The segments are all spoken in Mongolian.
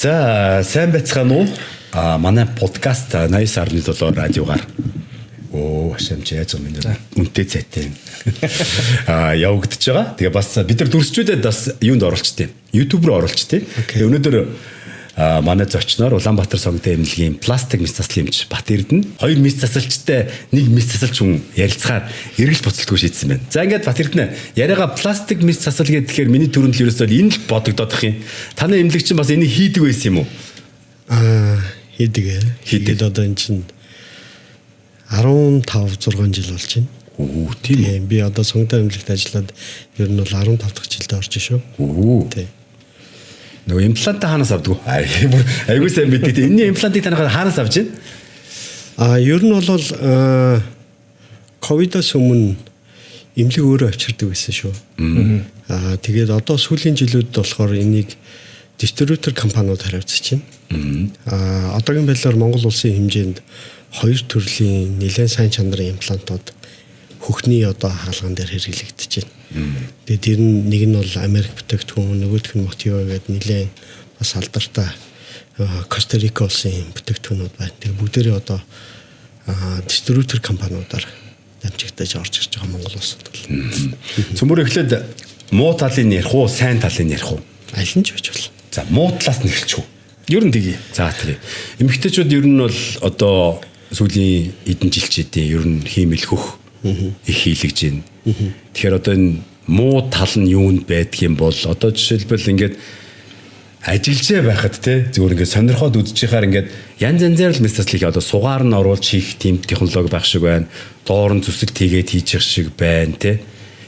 За, сайн байцгаана уу? А манай подкаст 89.7 радиогаар хашаамч яаж байгаа юм бэ? Үнтэй цайтай юм. Явагдаж байгаа. Тэгээ бас бид нар дүрсчүүдэд бас юунд оруулчихдээ. YouTube руу оруулчихдээ. Тэгээ өнөөдөр манай зочноор Улаанбаатар сонготой эмнэлгийн пластик мэс заслын эмч Бат Эрдэнэ. Хоёр мэс засалчтай нэг мэс засалч хүн ярилцахаар эргэлт буцалтгүй шийдсэн байна. За, ингээд Бат Эрдэнэ, яриагаа пластик мэс засал гэхээр миний төрөнд л ерөөсөө энэ л бодогдоод их юм. Таны эмнэлэг чинь бас энийг хийдэг байсан юм уу? Хийдэг. Хийдэг. Тэгээд одоо энэ чинь 15 6 жил болж байна. Оо, тийм үү? Тийм, би одоо сонготой эмнэлэгт ажиллаад ер нь бол 15 дахь жилдээ орж шүү. Оо. Тийм. Нөгөө импланта хаанаас авдаг вэ? Бүр айгүй сайн мэддэг. Энэний имплантыг танахаар хаанаас авч байна? Ер нь бол ковидоос өмнө эмнэлэг өөрөө авчирдаг байсан шүү. Тэгээд одоо сүүлийн жилүүдэд болохоор энийг дистрибьютор компаниуд хариуцж байна. Одоогийн байдлаар Монгол улсын хэмжээнд хоёр төрлийн нэлээд сайн чанарын имплантууд хөхний одоо хагалгаан дээр хэрэглэгдэж байна. Тэгээд тэр нь нэг нь бол Америк бүтээгдэхүүн, нөгөөх нь Мотио гэдэг нэлээд бас алдартай Коста Рика улсын бүтээгдэхүүнүүд байна. Тэгээд бүгдээрээ одоо дистрибьютор компаниудаар дамжигдаж орж ирж байгаа Монгол улсад бол. Цөмөр эхлээд муу талыг ярих уу, сайн талыг ярих уу? Аль нь ч байж болно. За, муу талаас нь эхэлчих үү? Ер нь тэгье. За, тэгээ. Эмэгтэйчүүд ер нь бол одоо сүүлийн хэдэн жилчүүдийн ер нь хиймэл хөх их хийлгэж байна. Тэгэхээр одоо энэ муу тал нь юунд байдаг юм бол одоо жишээлбэл ингээд ажиллажээ байхад те зүгээр ингээд сонирхоод үзчихээр ингээд янз янзаар л мэс заслыг одоо сугаар нь оруулж хийх тийм технологи байх шиг байна. Доор нь зүсэлт хийгээд хийчих шиг байна те.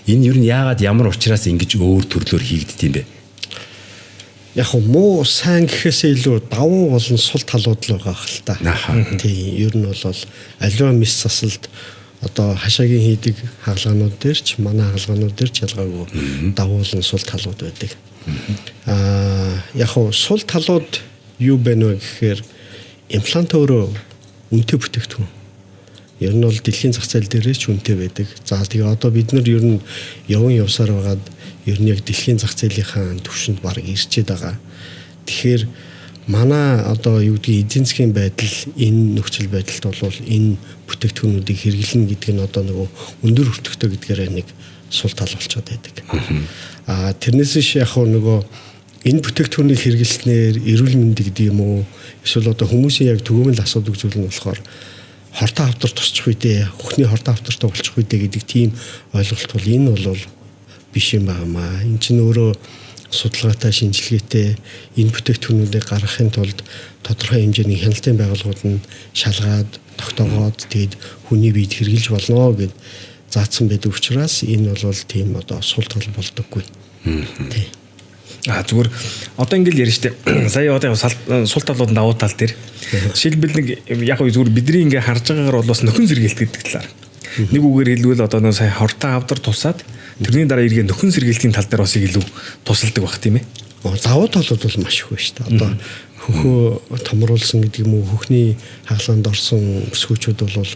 Энэ ер нь яагаад, ямар учраас ингэж өөр төрлөөр хийгддэг юм бэ? Яг хөө муу сайн гэхээсээ илүү давуу болон сул талууд л байгаа хэл та. Тийм, ер нь бол аливаа мэс засалд одоо хашаагийн хийдэг хагалгаанууд дээр ч, манай хагалгаанууд дээр ч ялгаагүй давуу болон сул талууд байдаг. Яг хөө сул талууд юу байна вэ гэхээр имплант өөрөө үнэтэй бүтээгдэхүүн. Ер нь бол дэлхийн зах зээл дээрээ ч үнэтэй байдаг. За, тэгээ одоо бид нар ер нь явн явсаар байгаад ер нь яг дэлхийн зах зээлийнхаа түвшинд баг ирчээд байгаа. Тэгэхээр манай одоо юу гэдгийг эдийн засгийн байдал, энэ нөхцөл байдалд бол энэ бүтээгдэхүүнүүдийг хэрэглэнэ гэдэг нь одоо нөгөө өндөр өртөгтэй гэдгээрээ нэг сул тал болчиход байдаг. Тэрнээс биш яг хөө нөгөө энэ бүтээгдэхүүнийг хэрэглэснээр эрүүл мэнд гэдэг юм уу, эсвэл одоо хүмүүсийн яг түгээмэл асуудаг зүйл нь болохоор хортой хавдар тусчих үедээ, хөхний хортой хавдартай болчих үедээ гэдэг тийм ойлголт бол энэ бол биш юм байнамаа. Энэ чинь өөрөө судалгаатай, шинжилгээтэй энэ бүтээгдэхүүнүүдийг гаргахын тулд тодорхой хэмжээний хяналтын байгууллагууд нь шалгаад, тогтоогоод тэгээд хүний биед хэрэгжилж болно гэд заасан байдаг учраас энэ бол тийм одоо сул тал болдоггүй. Тийм. Зүгээр одоо ингээл ярьж штэ. Сая одоо сул талууд, давуу тал дээр. Жишээлбэл нэг яг үе зүгээр бидний ингээ харж байгаагаар бол бас нөхөн сэргийлт гэдэг талаар. Нэг үгээр хэлбэл одоо нэг сая хортой хавдар тусаад тэрний дараа эргээ нөхөн сэргийлтийн тал дээр бас илүү тусалдаг байх, тийм ээ. Давуу талууд бол маш их байна шүү дээ. Одоо хөхөө томруулсан гэдэг юм уу, хөхний хагалгаанд орсон өсгөөчүүд бол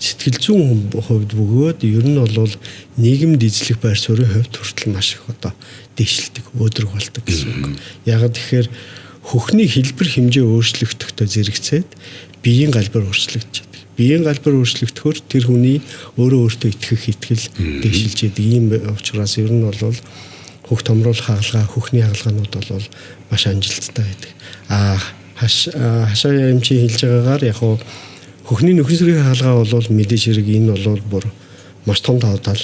сэтгэл зүйн хувьд бөгөөд ер нь бол нийгэмд эзлэх байр суурийн хувьд хүртэл маш их одоо дээшилдэг, өөдрөг болдог гэсэн үг. Ягаад тэгэхээр хөхний хэлбэр хэмжээ өөрчлөгдөхтэй зэрэгцээд биеийн галбар өөрчлөгдөж байдаг. Биеийн галбар өөрчлөгдөхөөр тэр хүний өөрөө өөртөө итгэх итгэл дээшилж яадаг. Ийм учраас ер нь бол хөх томруулах хагалгаа, хөхний хагалгаанууд бол маш амжилттай байдаг. Хашаа эмчийн хэлж байгаагаар яг хуу хөхний нөхөн сэргээх хагалгаа бол мэдээж хэрэг энэ бол бүр маш том давуу тал.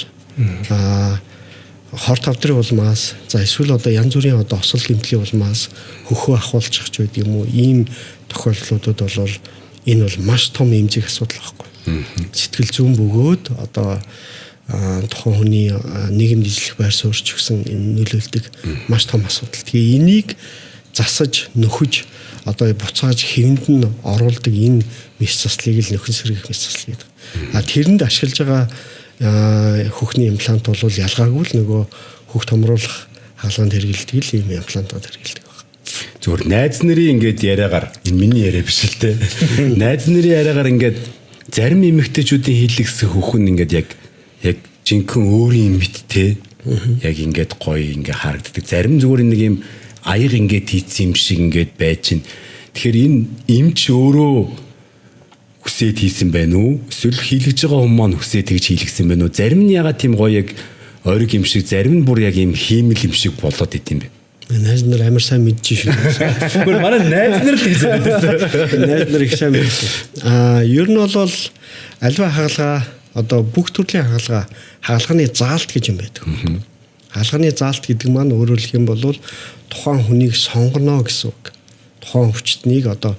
Хор тавдрын улмаас, за эсвэл одоо янз бүрийн одоо осол гэмтлийн улмаас хөхөө ахуулчих ч байдаг юм уу, ийм тохиолдлуудад бол энэ бол маш том эмзэг асуудал байхгүй. Сэтгэл зүйн бөгөөд одоо тухайн хүний нийгэмд эзлэх байр суурь ч гэсэн энэ нөлөөлдөг маш том асуудал. Тэгээ энийг засаж, нөхөж, одоо буцааж хэвэнд нь оруулдаг энэ мэс заслыг л нөхөн сэргээх мэс засал гэдэг. Тэрэнд ашиглаж байгаа хөхний имплант бол ялгаагүй л нөгөө хөх томруулах хагалгаанд хэрэглэдэг л ийм имплантууд хэрэглэдэг байна. Зүгээр найз нарын ингээд яриагаар, энэ миний яриа биш л те. Найз нарын яриагаар ингээд зарим эмэгтэйчүүдийн хийлгсэн хөхөн ингээд яг жинхэнэ өөрийн мэт те. Яг ингээд гоё ингээд харагддаг. Зарим зүгээр нэг юм аяга ингээд хийцэн юм шиг ингээд байж чинь. Тэгэхээр энэ эмч өөрөө хүсээд хийсэн байна уу? Эсвэл хийлгэж байгаа хүмүүс маань хүсээд тэгж хийлгсэн байна уу? Зарим нь ягаад тийм гоё яг ориг юм шиг, зарим нь бүр яг юм хиймэл юм шиг болоод идэм бэ? Найз нар амар сайн мэдэж шүү. Гүр манай найз нар л гэж хэлсэн. Найз нар их сайн мэдэж. Аа, ер нь бол альва хагалгаа одоо бүх төрлийн хагалгаа хагалгааны заалт гэж юм байдаг. Хагалгааны заалт гэдэг маань өөрөөр хэлэх юм бол тухайн хүнийг сонгоно гэсэн үг. Тухайн хүчтнийг одоо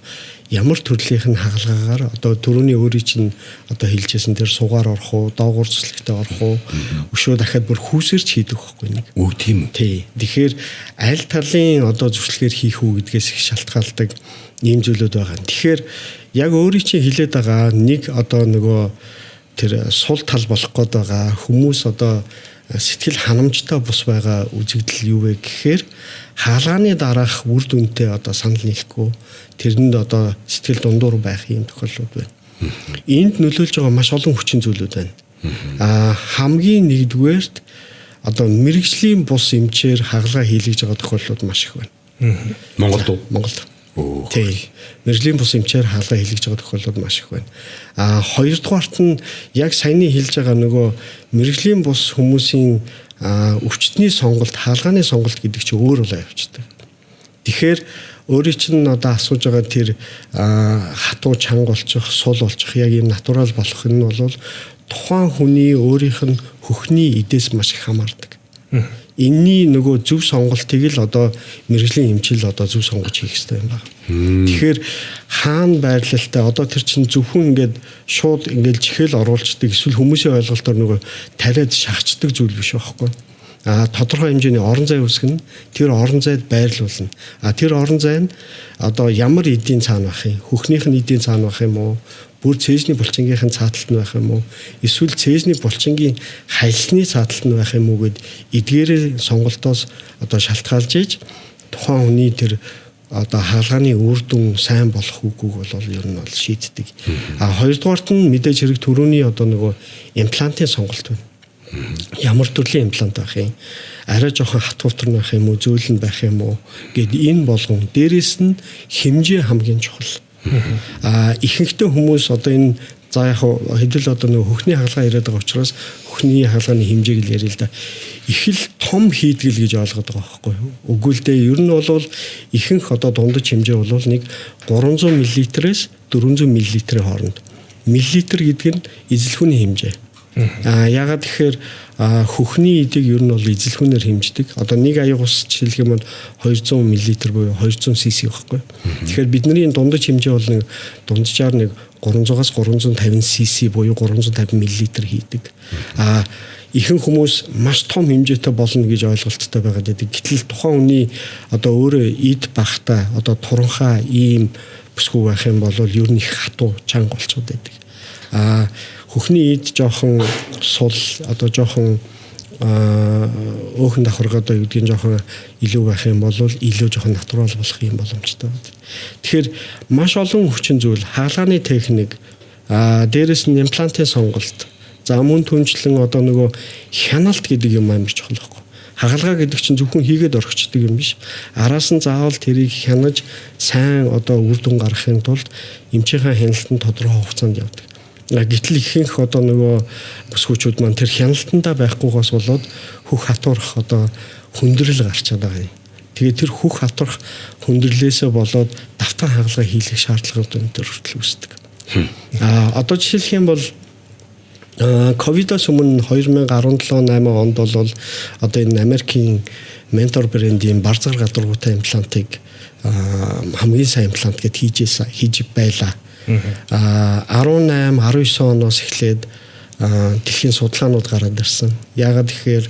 ямар төрлийнх нь хагалгаагаар одоо түрүүний өөрийн чинь одоо хэлжсэн тэр сугаар орох уу, доогуур цэцлэгтээ орох уу, өшөө дахиад бүр хүүсэрч хийдэг байхгүй нэг. Үгүй тийм үү. Тий. Тэгэхээр аль талын одоо зүслэгээр хийх үү гэдгээс их шалтгаалдаг ийм зүйлүүд байгаа. Тэгэхээр яг өөрийн чинь хилээд байгаа нэг одоо нөгөө тэр сул тал болох гээд байгаа хүмүүс одоо сэтгэл ханамжтай бус байгаа үзэгдэл юу вэ гэхээр хаалгааны дараах үр дүнтэй одоо санал нийлэхгүй тэрэнд одоо сэтгэл дундуур байх юм тохиолдлууд байна. Энд нөлөөлж байгаа маш олон хүчин зүйлүүд байна. Аа, хамгийн нэгдүгээрт одоо мэрэгжлийн бус эмчээр хагалгаа хийлгэж байгаа тохиолдлууд маш их байна. Монголд уу? Монголд. Тий. Мэргэжлийн бус эмчээр хаалгаа хийлгэж байгаа тохиолдлууд маш их байна. А хоёрдугаарт нь яг саяны хэлж байгаа нөгөө мэргэжлийн бус хүмүүсийн өвчтний сонголт, хаалгааны сонголт гэдэг чинь өөр болоо явчихдаг. Тэгэхээр өөрийн чинь одоо асууж байгаа тэр хатуу чанга болчих, сул болчих, яг ийм натурал болох нь бол тухайн хүний өөрийнх нь хөхний идээс маш их хамаардаг. Энийний нөгөө зөв сонголтыг л одоо мэргэжлийн эмчил одоо зөв сонгож хийх хэрэгтэй юм байна. Тэгэхээр хаана байрлалтай одоо тэр чинь зөвхөн ингээд шууд ингээд чихэл оруулцдаг эсвэл хүмүүсийн ойлголтоор нөгөө тариад шахацдаг зүйл биш байхгүй. А тодорхой хэмжээний орон зай үүсгэнэ. Тэр орон зайд байрлуулна. А тэр орон зай нь одоо ямар эдийн цаана байх юм? Хөхнийх нь эдийн цаана байх юм уу? Бүр цээжний булчингийнх нь цааталт нь байх юм уу? Эсвэл цээжний булчингийн халилны цааталт нь байх юм уу гэд эдгээрээ сонголтоос одоо шалтгаалж иж тухайн хүний тэр одоо хаалгааны үр дүн сайн болох үгүйг бол ер нь бол шийддэг. А хоёрдугаарт нь мэдээж хэрэг төрөүний одоо нөгөө имплантын сонголт байна. Ямар төрлийн имплант байх юм? Арай жоохон хатуутар байх юм уу, зөөлөн байх юм уу гэд энэ болгон дээрэс нь хэмжээ хамгийн чухал. А ихэнхдээ хүмүүс одоо энэ за яг хэдэл одоо нөгөө хөхний хагалгаа яриад байгаа учраас хөхний хагалгааны хэмжээг л яриа л да. Их л том хийдгэл гэж ойлгоод байгаа байхгүй юу? Үгүй л дээ. Ер нь бол ихэнх одоо дундаж хэмжээ бол нэг 300 мл-ээс 400 мл-ийн хооронд. Миллилитр гэдэг нь эзэлхүүний хэмжээ. А ягаад тэгэхээр хөхний эдийг ер нь бол эзэлхүүнээр хэмждэг. Одоо нэг аяг ус жишээлх юм бол 200 мл буюу 200 cc байхгүй. Тэгэхээр бидний дундаж хэмжээ бол нэг дунджаар нэг 300-аас 350 cc буюу 350 мл хийдэг. А ихэнх хүмүүс маш том хэмжээтэй болно гэж ойлголттой байгаад байдаг. Гэтэл тухайн хүний одоо өөрөө эд багтаа одоо туранхаа ийм бүсгүй байх юм бол ер нь их хатуу чанга болчиход байдаг. А хөхний эд жоохон сул одоо жоохон өөхөн давхарга одоо гэдгийг жоохон илүү байх юм бол илүү жоохон натурал болох юм боломжтой байна. Тэгэхээр маш олон хүчин зүйл хаалгааны техник, дээрэс нь имплантын сонголт, за мөн түнчлэн одоо нөгөө хяналт гэдэг юм амар чухал байхгүй. Хагалгаа гэдэг чинь зөвхөн хийгээд орхичдаг юм биш. Араас нь заавал тэрийг хянаж сайн одоо үр дүн гаргахын тулд эмчийнхээ хяналтанд тодорхой хугацаанд явдаг. Гэтэл ихэнх одоо нөгөө бүсгүүчүүд маань тэр хяналтандаа байхгүйгээс болоод хөх хатуурах одоо хүндрэл гарчаад байгаа юм. Тэгээ тэр хөх хатуурах хүндрэлээсээ болоод давтан хагалгаа хийлгэх шаардлагууд энэ төр хүртэл үүсдэг. Аа одоо жишээлх юм бол ковидоос өмнө 2017 8 онд бол одоо энэ Америкийн Mentor брендийн барзгар гадуургуутай имплантыг хамгийн сайн имплант гэд хийж байлаа. 18 19 оноос эхлээд дэлхийн судалгаанууд гараад ирсэн. Яагаад гэхээр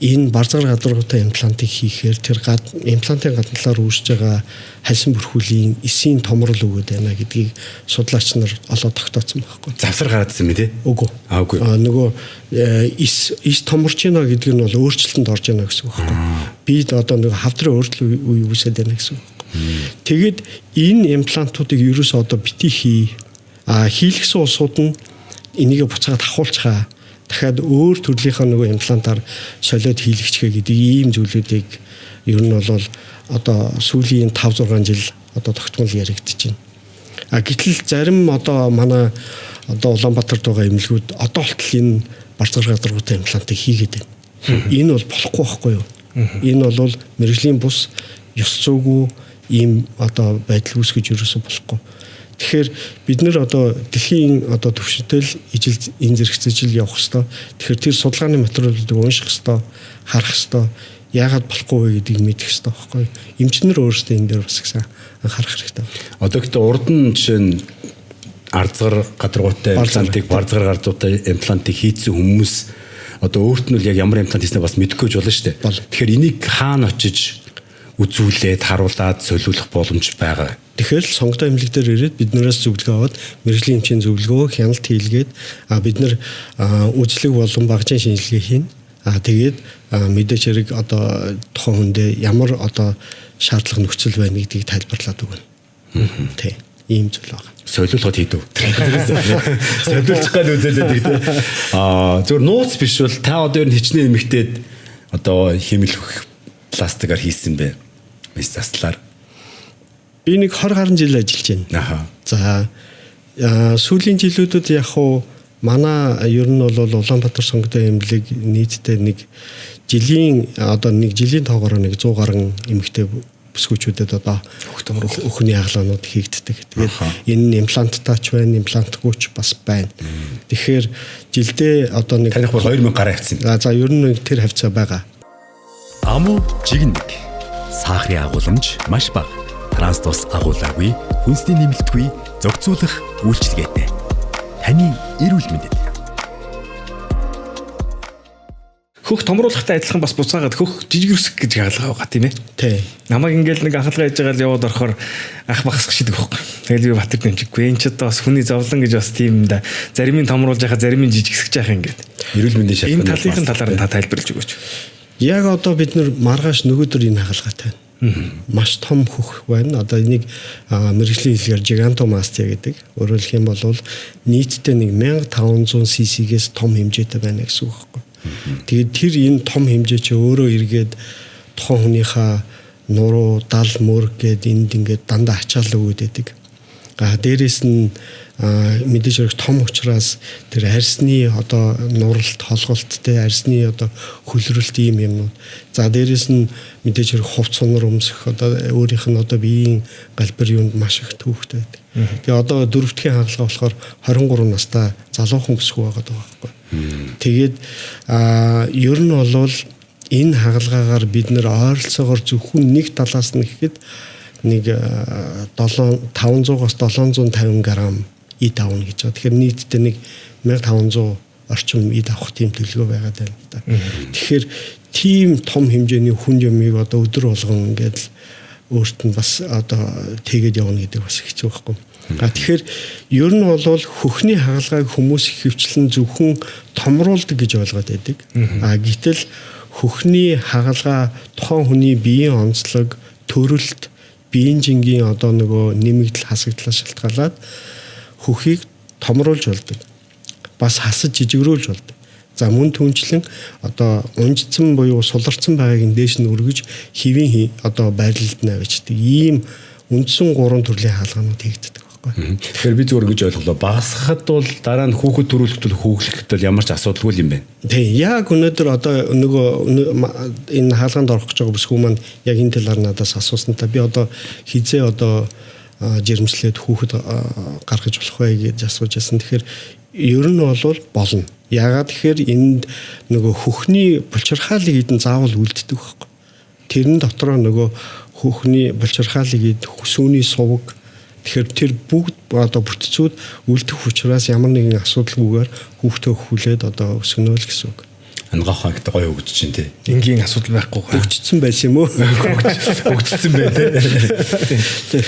энэ барзгар гадуургуутай имплантыг хийхээр тэр имплантын гадна талаар үүсэж байгаа хальсан бүрхүүлийн эсийн томрол өгөөд байна гэдгийг судлаач нар олоод тогтооцсон байхгүй. Завсар гараад ирсэн мэ тий? Үгүй. Үгүй. Нөгөө эс томорч байна гэдэг нь бол өөрчлөлтөнд орж байна гэсэн үг байхгүй. Бид одоо нөгөө хавдрын өөрчлөлт үе үүсээд байна гэсэн үг. Тэгээд энэ имплантуудыг ерөөсөө одоо бити хий. А хийлгсэн улсууд нь энийг буцаад авахулчихаа. Дахиад өөр төрлийнхаа нөгөө имплантаар солиод хийлгэчихээ гэдэг ийм зүйлүүдийг ер нь бол одоо сүүлийн 5 6 жил одоо тогтмол яригдчихэв. А гэтэл зарим одоо манай одоо Улаанбаатарт байгаа эмнэлгүүд одоо болтол энэ барцгар гадаргуутай имплантыг хийгээд байна. Энэ бол болохгүй байхгүй юу? Энэ бол мэргэжлийн бус ёс зүйгүй ийм одоо байдал үүсгэж ерөөсөө болохгүй. Тэгэхээр бид нэр одоо дэлхийн одоо төвшөнтэй л ижил энэ зэрэгцэж л явах хэвээр. Тэгэхээр тэр судалгааны материалуудыг унших хэвээр, харах хэвээр, яагаад болохгүй вэ гэдгийг мэдэх хэвээр байхгүй. Эмчнэр өөрсдөө энэ дээр бас ихсэн анхаарах хэрэгтэй. Одоо гэхдээ урд нь жишээ нь арзгар гадаргуутай имплантыг барзгар гадаргуутай имплантыг хийцэн хүмүүс одоо өөрт нь л яг ямар имплант хийснээ бас мэдэхгүй ч болно шүү дээ. Тэгэхээр энийг хаана очиж үзүүлээд харуулад солиулах боломж байгаа. Тэгэхээр л сонготой эмнэлэг дээр ирээд биднээс зөвлөгөө аваад мэргэжлийн эмчийн зөвлөгөө хяналт хийлгээд бид нар үзлэг болон багжийн шинжилгээ хийнэ. Тэгээд мэдээч хэрэг одоо тухайн хүндээ ямар одоо шаардлага нөхцөл байна гэдгийг тайлбарлаад өгнө. Тий. Ийм зүйл байна. Солиулахад хийдэг. Солиулчих гал үзээлээд гэдэг. Зөвхөн нууц биш бол та одоо ер нь хичнээн эмэгтэйд одоо хэмэл хөх пластикаар хийсэн бэ? Мэс заслаар. Би нэг 20 гаруй жил ажиллаж байна. За сүүлийн жилүүдэд яг хуу манай ер нь бол Улаанбаатар сонготой эмнэлэг нийтдээ нэг жилийн одоо нэг жилийн тоогоор нэг 100 гаруй эмэгтэй бүсгүүчүүдэд одоо өхний хагалгаанууд хийгддэг. Тэгээд энэ нь импланттай ч байна, имплантгүй ч бас байна. Тэгэхээр жилдээ одоо нэг таних бол 2000 гаруй хавцсан. За ер нь тэр хавцаа байгаа. Амуу жигнэг. Сахарын агуулмж маш бага. Транс тус агуулаагүй, хүнсний нэмэлтгүй, зохицуулах үйлчилгээтэй. Таны эрүүл мэндэд. Хөх томруулахтай адилхан бас буцаагаад хөх жижигэрсэх гэж хагалгаа байгаа тийм ээ. Тий. Намайг ингээл нэг хагалгаа хийж байгаа л яваад орохоор ах багсах шидэг байхгүй. Тэгэл би Батэр дэмжиггүй. Энэ ч одоо бас хүний зовлон гэж бас тийм юм да. Зарим нь томруулж яхаа зарим нь жижигсэж яхаа ингээд. Эрүүл мэндийн шалтгаан. Энэ талынхын талаар та тайлбарлаж өгөөч. Яг одоо бид нар маргааш нөгөөдөр энэ хагалгаатай байна. Маш том хөх байна. Одоо энийг мэргэжлийн хэлээр гигантомастия гэдэг. Өөрөөр хэлэх юм бол нийтдээ нэг 1500 cc-гээс том хэмжээтэй байна гэсэн үг байхгүй. Тэгээд тэр энэ том хэмжээ чи өөрөө эргээд тухайн хүнийхээ нуруу, дал, мөр гээд энд ингээд дандаа ачаал өгöd байдаг. Дээрээс нь мэдээж хэрэг том учраас тэр арьсны одоо нуралт, холголт, тэ арьсны одоо хөлрөлт ийм юмнууд. За дээрээс нь мэдээж хэрэг хувц сунар өмсөх одоо өөрийнх нь одоо биеийн галбир юунд маш их төвхтэй байдаг. Тэгээ одоо дөрөвдүгийн хагалгаа болохоор 23 настай залуухан бүсгүй байгаа байхгүй. Тэгээд ер нь бол энэ хагалгаагаар бид нэр ойролцоогоор зөвхөн нэг талаас нь гэхэд нэг 500-аас 750 грамм эд авна гэж байгаа. Тэгэхээр нийтдээ нэг 1500 орчим эд авах тийм төлөвлөгөө байгаад байна л да. Тэгэхээр тийм том хэмжээний хүн юмыг одоо өдөр болгон ингээд л өөрт нь бас одоо тэгээд явна гэдэг бас хэцүү байхгүй. Тэгэхээр ер нь бол хөхний хагалгааг хүмүүс ихэвчлэн зөвхөн томруулдаг гэж ойлгоод байдаг. Гэтэл хөхний хагалгаа тухайн хүний биеийн онцлог, төрөлт, биеийн жингийн одоо нөгөө нэмэгдэл хасагдлаас шалтгаалаад хөхийг томруулж болдог. Бас хасаж жижигрүүлж болдог. За мөн түнчлэн одоо унжицсан буюу суларцсан байгааг нь дээш нь өргөж хэвийн одоо байрлалд нь авчдаг. Ийм үндсэн гурван төрлийн хаалганууд хийгддэг байхгүй. Тэгэхээр би зүгээр ингэж ойлголоо. Багасгахад бол дараа нь хүүхэд төрүүлэхэд бол хүүхлэхэд бол ямар ч асуудалгүй юм байна. Тийм. Яг өнөөдөр одоо нөгөө энэ хаалганд орох гэж байгаа бүсгүй маань яг энэ талаар надаас асуусан та би одоо хизээ одоо жирэмслээд хүүхэд гаргаж болох вэ гэж асууж байсан. Тэгэхээр ер нь бол болно. Яагаад тэгэхээр энд нөгөө хөхний булчирхаалыг идэн заавал үлддэг байхгүй. Тэрэн дотроо нөгөө хөхний булчирхаалыг ид сүүний сувг. Тэгэхээр тэр бүгд одоо бүтцүүд үлдэх учраас ямар нэгэн асуудалгүйгээр хүүхдээ хөлөөд одоо өсгөнө л гэсэн үг. Ангаахаа гэдэг гоё хөгжиж чинь тий. Энгийн асуудал байхгүй. Хөгжсөн байсан юм уу? Хөгжсөн байх тий.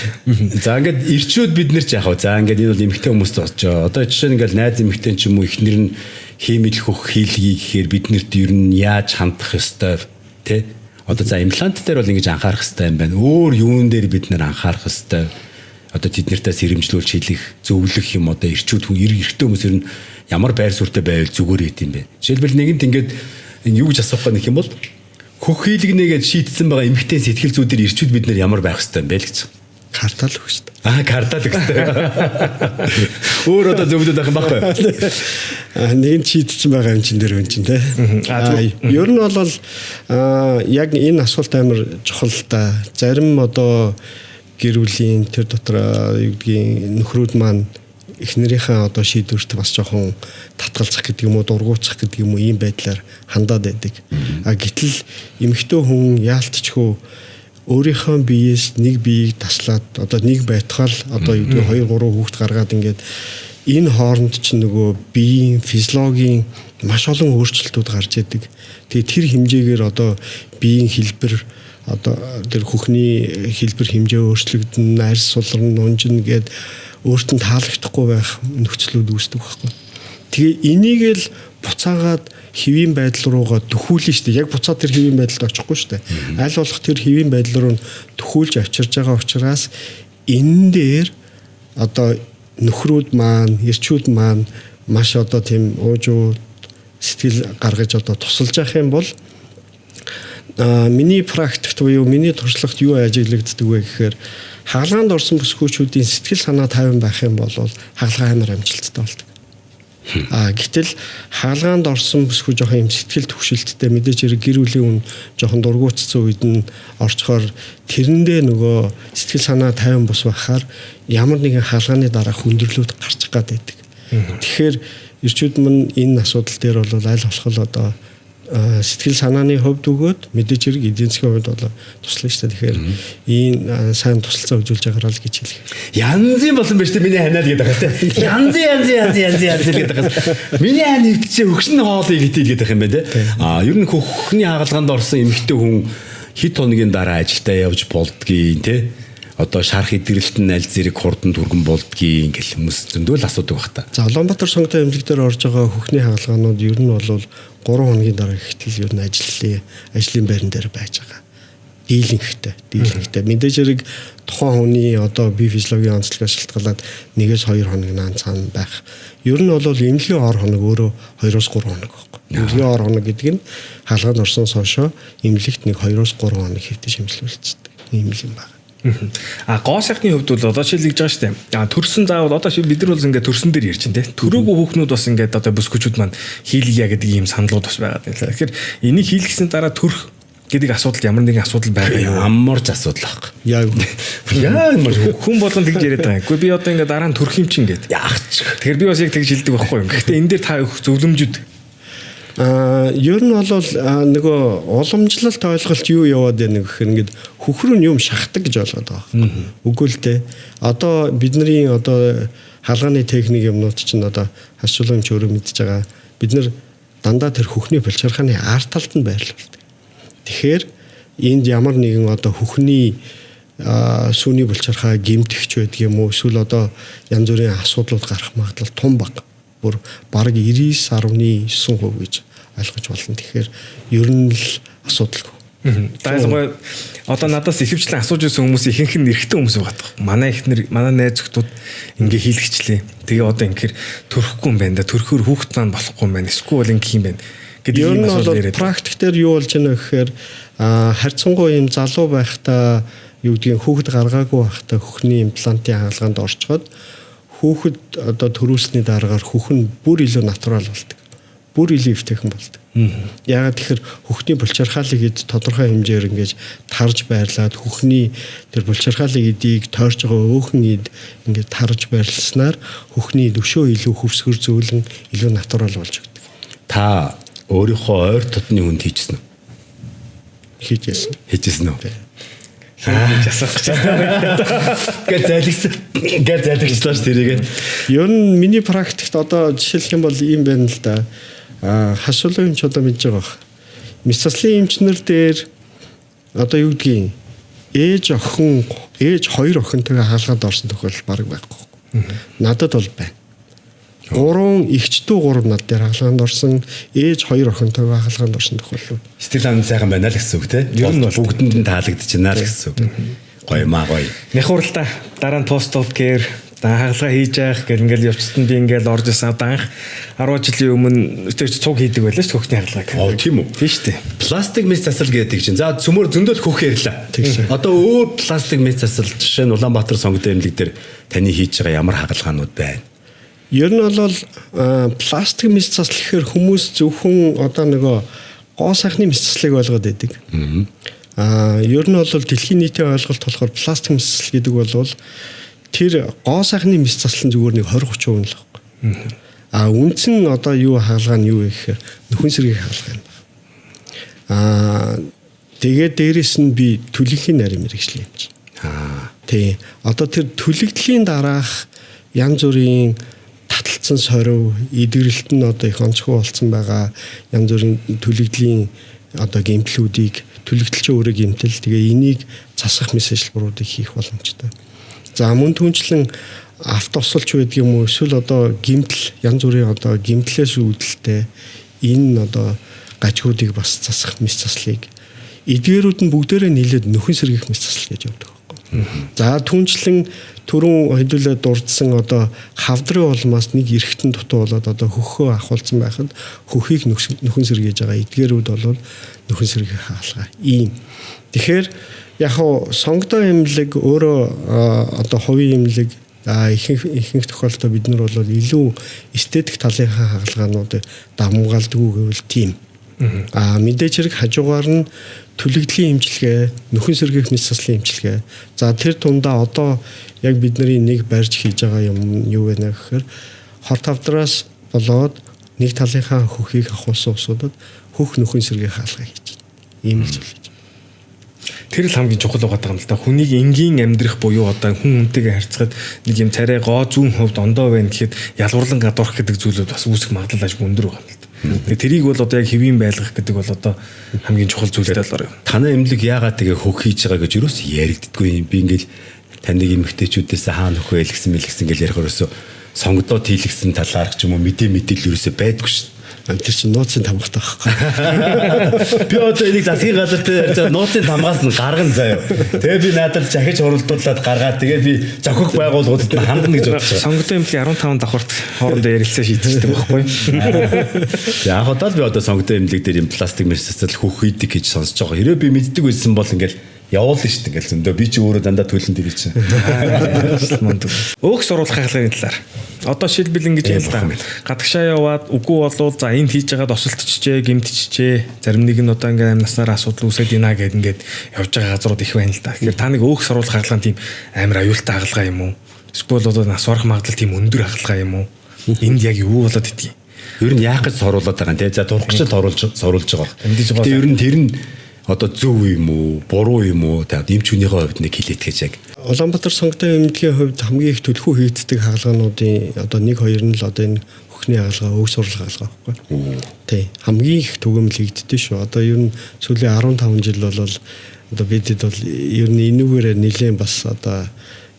За ингээд ирчүүд бид нэр ч яах вэ? За ингээд энэ бол эмэгтэй хүмүүс очоо. Одоо жишээ нь ингээд найз эмэгтэй ч юм уу эхнэр нь хиймэл хөх хийлгий гэхээр бид нарт ер нь яаж хандах ёстой тий? Одоо за имплант дээр бол ингэж анхаарах ёстой юм байна. Өөр юун дээр бид нар анхаарах ёстой? Одоо тэд нартай сэрэмжлүүлж хэлэх, зөвлөх юм одоо эрчүүд хүн эрэгтэй хүмүүс ер нь ямар байр суурьтай байвал зүгээр байт юм бэ? Жишээлбэл нэгэнт ингээд энэ юу гэж асуух гэх юм бол хөх хийлгэнэ гэж шийдсэн байгаа эмэгтэй сэтгэл зүйдэр эрчүүд бид нар ямар байх хэвтэй юм бэ л гэж. Картал өгч шүү дээ. Аа, картал өгчтэй. Өөр одоо зөвлөд байх юм байхгүй. Нэг нь шийдсэн байгаа юм чин дээр хүн чинь те. Ер нь бол яг энэ асуулт амар чухал та. Зарим одоо гэр бүлийн тэр дотор юу гэдгийг нөхрүүд маань эхнэрийнхээ одоо шийдвэрт бас жоохон татгалзах гэдэг юм уу, дургуутсах гэдэг юм уу ийм байдлаар хандаад байдаг. А гэтэл эмэгтэй хүн яалтчгүй өөрийнхөө биеэс нэг биеийг таслаад одоо нэг байтгаал одоо юу гэдэг 2 3 хүүхэд гаргаад ингээд энэ хооронд чинь нөгөө биеийн физиологийн маш олон өөрчлөлтүүд гарч идэг. Тэгээ тэр хэмжээгээр одоо биеийн хэлбэр одоо тэр хөхний хэлбэр хэмжээ өөрчлөгдөн, арьс сулран, унжина гээд өөрт нь таалагдахгүй байх нөхцлүүд үүсдэг байхгүй. Тэгээ энийг л буцаагаад хэвийн байдал руугаа дөхүүлнэ шүү дээ. Яг буцаад тэр хэвийн байдалд очихгүй шүү дээ. Аль болох тэр хэвийн байдал руу дөхүүлж авчирж байгаа учраас энэ дээр одоо нөхрүүд маань, эрчүүд маань маш одоо тийм уужуу сэтгэл гаргаж одоо тусалж явах юм бол миний практикт буюу миний туршлагт юу ажиглагддаг вэ гэхээр хагалгаанд орсон бүсгүүчүүдийн сэтгэл санаа тайван байх юм бол хагалгаа амар амжилттай болдог. Гэтэл хагалгаанд орсон бүсгүй жоохон юм сэтгэл түгшилттэй мэдээж хэрэг гэр бүлийн үн жоохон дургуутсан үед нь орчхоор тэрэндээ нөгөө сэтгэл санаа тайван бус байхаар ямар нэгэн хагалгааны дараа хүндрэлүүд гарч гад байдаг. Тэгэхээр эрчүүд мань энэ асуудал дээр бол аль болох одоо сэтгэл санааны хувьд өгөөд мэдээж хэрэг эдийн засгийн хувьд бол туслана шүү дээ. Тэгэхээр ийм сайн тусалцаа үзүүлж байгаараа л гэж хэлэх. Янзын болсон байж тээ миний ханиад гэдэг байгаа тийм. Янзын гэдэг байгаа. Миний хань хэвтчихээ хөгшин хоолыг гэдэг гэдэг юм байна тийм. Аа ер нь хөхний хагалгаанд орсон эмэгтэй хүн хэд хоногийн дараа ажилдаа явж болдгийг тийм. Одоо шарх идэрлэлт нь аль зэрэг хурдан түргэн болдгийг ингээл хүмүүс зөндөө л асуудаг байх та. За Улаанбаатар сонготой эмнэлэг дээр орж байгаа хөхний хагалгаанууд ер нь бол 3 хоногийн дараа гэхтэл ер нь ажлын байран дээр байж байгаа. Дийлэнхтэй. Мэдээж хэрэг тухайн хүний одоо бие физиологийн онцлогоос шалтгаалаад 1-2 хоног наан цаана байх. Ер нь бол эмнэлгийн ор хоног өөрөө 2-3 хоног байхгүй. Эмнэлгийн ор хоног гэдэг нь хаалгаанд орсноос хойшоо эмнэлэгт нэг 2-3 хоног хэвтэж шимжлүүлчихдэг. Ийм л юм байна. А гоо сайхны хувьд бол одоо жишээл гэж байгаа шүү дээ. А төрсөн заавал одоо бид нар бол ингээд төрсөн дээр ярьж байна те. Төрөөгүй хүүхнүүд бас ингээд одоо бүсгүүчүүд маань хийлгийа гэдэг ийм саналууд бас байгаа юм. Тэгэхээр энийг хийлгэсэн дараа төрөх гэдэг асуудал ямар нэгэн асуудал байгаа юу? Ямар ч асуудал байхгүй. Яг ямар хүн болгон тэгж яриад байгаа юм. Гэхдээ би одоо ингээд дараа нь төрөх юм чинь ингээд. Яах ч. Тэгэхээр би бас яг тэгж хэлдэг байхгүй юм. Гэхдээ энэ дээр та өгөх зөвлөмжүүд ер нь бол нөгөө уламжлалт ойлголт юу яваад байна гэхээр ингээд хөхрөө юм шахдаг гэж ойлгоод байгаа байхгүй. Үгүй л дээ. Одоо бидний одоо хаалганы техник юмнууд чинь одоо хашуулан ч өөрөө мэдж байгаа. Бид нэр дандаа тэр хөхний булчирхааны арт талд нь байрлуулдаг. Тэгэхээр энд ямар нэгэн одоо хөхний сүүний булчирхаа гэмтгч байдаг юм уу эсвэл одоо янз бүрийн асуудлууд гарах магадлал тун бага. Бүр бараг 99.9% гэж ойлгож болно. Тэгэхээр ер нь л асуудалгүй. Дайлгой одоо надаас ихэвчлэн асууж ирсэн хүмүүс ихэнх нь эрэгтэй хүмүүс байгаа. Манай эхнэр, манай найз зөвхтүүд ингээ хийлгэчлээ. Тэгээ одоо ингэхээр төрөхгүй юм байна да. Төрөхөөр хүүхэд маань болохгүй юм байна. Эсвэл ингэх юм байна гэдэг юм асуудал яриад. Практик дээр юу болж байна вэ гэхээр харьцангуй юм залуу байхдаа юу гэдгийг хүүхэд гаргаагүй байхдаа хөхний имплантын хагалгаанд орчход хүүхэд одоо төрүүлсний дараагаар хөх нь бүр илүү натурал болдог. Бүр илүү эвтэйхэн болдог. Яагаад тэгэхээр хөхний булчирхаалыг эд тодорхой хэмжээгээр ингэж тарж байрлаад хөхний тэр булчирхаалыг эдийг тойрж байгаа өөхөн эд ингэж тарж байрласнаар хөхний өшөө илүү хөвсгөр зөөлөн илүү натурал болж өгдөг. Та өөрийнхөө ойр дотны хүнд хийжсэн үү? Хийжсэн. Хийжсэн үү? Хийж асуух гэж байна. Гэ зайлгсан. Гэ зайлгчлаа ш тэрийг. Ер нь миний практикт одоо жишээлх юм бол ийм байна л да. Хашуулын эмч одоо мэдж байгаа бах. Мэс заслын эмчнэр дээр одоо юу гэдгийг ээж охин, ээж хоёр охинтойгоо хаалгаад орсон тохиолдол бараг байхгүй. Надад бол байна. 3 эгч дүү 3 над дээр хаалгаанд орсон, ээж 2 охинтойгоо хаалгаанд орсон тохиолдол. Сэтгэл ханамж сайхан байна л гэсэн үг те. Ер нь бол бүгдэнд нь таалагдчихна л гэсэн үг. Гоё маа гоё. Няхуурлаа дараа нь пост оп care хагалгаа хийж яах гэл ингээл явцсан би ингээл орж исэн. Одоо анх 10 жилийн өмнө тэр цуг хийдэг байлаа шүү дээ хөхний хагалгааг. Оо тийм үү. Тийм шүү дээ. Пластик мэс засал гэдэг чинь. За цөмөр зөндөл хөх ярьлаа. Одоо өөр пластик мэс засал жишээ нь Улаанбаатар сонгодог эмнэлэг дээр таны хийж байгаа ямар хагалгаанууд байна? Ер нь бол пластик мэс засал гэхээр хүмүүс зөвхөн одоо нөгөө гоо сайхны мэс заслыг ойлгоод байдаг. Ер нь бол дэлхийн нийтийн ойлголт болохоор пластик мэс засал гэдэг бол тэр гоо сайхны мэс засал нь зүгээр нэг 20-30% нь л байхгүй. А үндсэн одоо юу хагалгаа нь юу вэ гэхээр нөхөн сэргийг хагалгаа юм байна. Тэгээд дээрэс нь би төлөвхийн нарийн мэрэгжил юм чинь. Тий. Одоо тэр төлөгдлийн дараах янз бүрийн таталцсан сорив, эдгэрэлт нь одоо их онцгой болсон байгаа янз бүрийн төлөгдлийн одоо гэмтлүүдийг төлөгдөл чинь өөрөө гэмтэл. Тэгээ энийг засах мэс ажиллбаруудыг хийх боломжтой. За мөн түнчлэн автосолч байдаг юм уу эсвэл одоо гэмтэл янз бүрийн одоо гэмтлээс үүдэлтэй энэ одоо гажгуудыг бас засах мэс заслыг эдгээрүүд нь бүгдээрээ нийлээд нөхөн сэргийх мэс засал гэж явдаг байхгүй. За түнчлэн түрүүн хэдүүлээ дурдсан одоо хавдрын улмаас нэг эргэтэн дутуу болоод одоо хөхөө ахуулсан байхад хөхийг нөхөн сэргийж байгаа эдгээрүүд бол нөхөн сэргийх хаалгаа ийм. Тэгэхээр яг хуу сонгодоо эмнэлэг өөрөө одоо хувийн эмнэлэг ихэнх тохиолдолд бид нар бол илүү эстетик талынхаа хагалгаанууд давмгаалдгүй гэвэл тийм. Мэдээж хэрэг хажуугаар нь төлөгдлийн эмчилгээ, нөхөн сэргээх мэс заслын эмчилгээ. За тэр тундаа одоо яг бидний нэг барьж хийж байгаа юм юу вэ гэхээр хорт хавдраас болоод нэг талынхаа хөхийг ахуулсан усуудад хөх нөхөн сэргээх хаалгаа хийж байна. Ийм л зүйл. Тэр л хамгийн чухал байгаа юм л да. Хүнийг энгийн амьдрах буюу одоо хүн хүнтэйгээ харьцахад нэг юм царай гоо зүүн хувьд ондоо байна гэхэд ялгуурлан гадуурх гэдэг зүйлүүд бас үүсэх магадлал ажиг өндөр байгаа юм л да. Тэгээ тэрийг бол одоо яг хэвийн байлгах гэдэг бол одоо хамгийн чухал зүйлтэй болоор юм. Танай эмнэлэг яагаад тэгээ хөх хийж байгаа гэж юус яригддаггүй юм. Би ингээл таныг эмэгтэйчүүдээс хаана хөх хэлгсэн мэлгсэн гэж ярих ерөөсөө сонгодоо тийлгсэн талаарх ч юм уу мэдээлэл ерөөсөө байдгүй шин. Тэр чинь нууцын тамгатай байхгүй. Би одоо энийг засгийн газар дээр нууцын тамгаас нь гаргана заяа. Тэгээ би наадад захиж хуралдуулаад гаргаад тэгээ би зохих байгууллагуудад нь хандна гэж бодож байгаа. Сонгодын эмнэлгийн 15 давхарт хоорондоо ярилцаа шийдчихдэг байхгүй. Тэгээ анх удаа л би одоо сонгодын эмнэлэг дээр юм пластик мерсэсэл хөх хийдэг гэж сонсож байгаа. Хэрвээ би мэддэг байсан бол ингээл явуулна шүү дээ ингээл зөндөө би чи өөрөө дандаа төлөн дээр чинь. Өөх суруулах хагалгааны талаар. Одоо шилбэл ингэж юм л да. Гадагшаа яваад үгүй болвол за энд хийж байгаад осолтчихжээ, гэмтчихжээ. Зарим нэг нь одоо ингээд амнаснаар асуудал үүсээд ийна гэд ингээд явж байгаа газрууд их байна л да. Тэгэхээр та нэг өөх суруулах хагалгаа нь тийм амар аюултай хагалгаа юм уу? Эсвэл одоо нас барах магадлал тийм өндөр хагалгаа юм уу? Энд яг юу болоод идгийг? Ер нь яах гэж соруулаад байгаа юм те. За турах гэж соруулж байгаа. Тэгээ ер нь тэр нь одоо зөв юм уу, буруу юм уу? Тэгээд эмч хүнийхээ хувьд нэг хэлээтгэж яг. Улаанбаатар сонгодын эмнэлгийн хувьд хамгийн их төлхөө хийгддэг хагалгаануудын одоо 1 2 нь л одоо энэ хөхний хагалгаа, өг сурлах хагалгаа байхгүй. Тий. Хамгийн их түгээмэл хийгддэг шүү. Одоо ер нь сүүлийн 15 жил бол одоо бидэд бол ер нь энүүгээрээ нэлээд бас одоо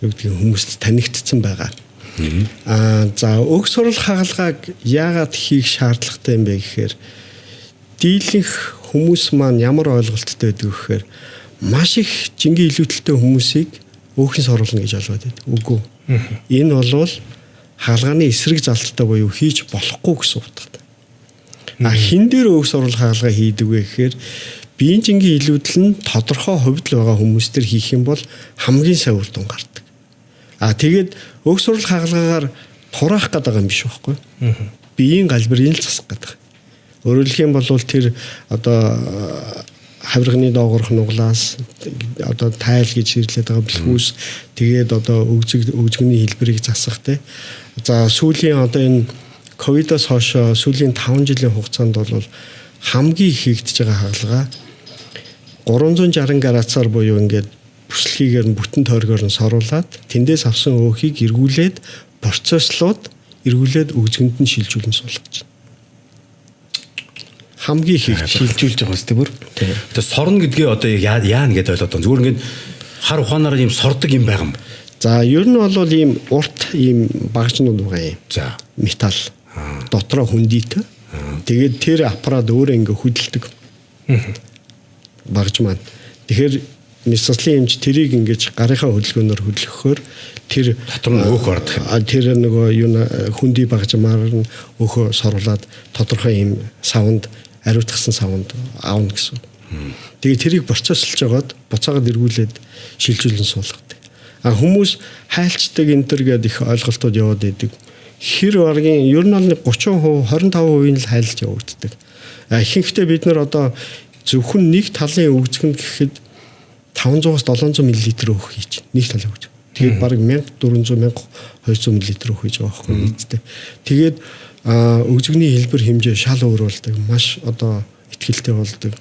юу гэдгийг хүмүүст танигдсан байгаа. За өг сурлах хагалгааг яагаад хийх шаардлагатай юм бэ гэхээр дийлэнх хүмүүс маань ямар ойлголттой байдаг вэ гэхээр маш их жингийн илүүтэлтэй хүмүүсийг өөхөн соруулна гэж ойлгоод байдаг. Үгүй. Энэ бол хагалгааны эсрэг залттай буюу хийж болохгүй гэсэн утгатай. А хин дээр өөх соруулах хагалгаа хийдэг вэ гэхээр биеийн жингийн илүүдэл нь тодорхой хувьд л байгаа хүмүүс төр хийх юм бол хамгийн сайн үр дүн гардаг. А тэгээд өөх сурлах хагалгаагаар тураах гэдэг юм биш байхгүй. Биеийн галбирыг л засах гэдэг. Өөрөөр хэлэх юм бол тэр одоо хавирганы доогоорх нуглаас одоо тайл гэж хэрлээд байгаа бэлхүүс тэгээд одоо өгзөгний хэлбэрийг засах те. За сүүлийн одоо энэ ковидоос хойш сүүлийн 5 жилийн хугацаанд бол хамгийн их хийгдэж байгаа хагалгаа 360 градусаар буюу ингээд бүслэгээр нь бүтэн тойргоор нь соруулад тэндээс авсан өөхийг эргүүлээд процесслоод эргүүлээд өгзгөнд нь шилжүүлэн суулгаж байна. Хамгийн их шилжүүлж байгаа үстэй бүр. Тэгээ сорно гэдгээ одоо яана гэдээ ойлгоод байна. Зүгээр ингээд хар ухаанаараа ийм сордог юм байгаа юм. За ер нь бол ийм урт ийм багжнууд байгаа юм. За металл. Дотроо хөндийтэй. Тэгээд тэр аппарат өөрөө ингээ хөдөлдөг. Багж маань. Тэгэхээр Мэс заслын эмч тэрийг ингэж гарынхаа хөдөлгөөнөөр хөдлөхөөр тэр дотор нь өөх ордог юм. Тэр нөгөө юу хүндий багжмаар нь өөхөө соруулаад тодорхой юм савнд ариутгсан савнд аавна гэсэн. Тэгээ тэрийг процесслж жагаад буцаагаад эргүүлээд шилжүүлэн суулгадаг. А хүмүүс хайлчдаг энэ төр гэдэг их ойлголтууд яваад идэг. Хэр баргийн ер нь бол 30%, 25% нь л хайлж явагддаг. А ихэнхдээ бид нар одоо зөвхөн нэг талын өгзгөн гэхэд 500-аас 700 мл өөх хийж нэг талын өгч. Тэгээд бараг 1400 1200 мл өөх хийж байгаа байхгүй нийтдээ. Тэгээд өгзөгний хэлбэр хэмжээ шал өөр болдог. Маш одоо ихтгэлтэй болдог.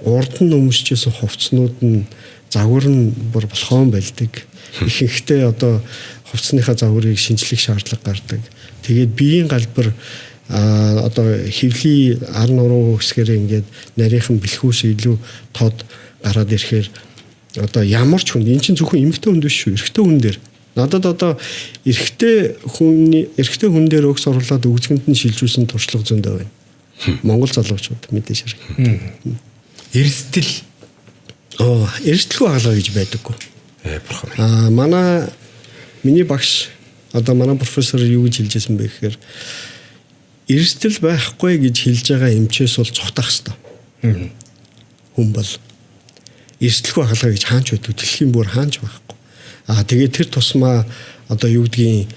Урд нь өмсөжсэн хувцснууд нь загвар нь бүр болохоон байлдаг. Ихэнхдээ одоо хувцсныхаа загварыг шинжлэх шаардлага гардаг. Тэгээд биеийн галбар одоо хөвлийн ар нуруу хэсгээрээ ингээд нарийнхан бэлхүүс илүү тод гараад ирэхээр одоо ямар ч хүн эн чинь зөвхөн эмэгтэй хүнд биш шүү, эрэгтэй хүн дээр. Надад одоо эрэгтэй хүн дээр өгс оруулаад өгзгөнд нь шилжүүлсэн туршлага зөндөө байна. Монгол залуучууд мэдээж хэрэг. Эрсдэл эрсдэлгүй хагалгаа гэж байдаггүй. Бурхан минь. Миний багш одоо манай профессор юу гэж хэлжсэн бэ гэхээр эрсдэл байхгүй гэж хэлж байгаа эмчээс бол цухтах хэвээр. Хүн бол эрсдэлгүй хагалгаа гэж хаач байдаг. Дэлхийн бүр хаач байхгүй. Тэгээд тэр тусмаа одоо юу гэдгийг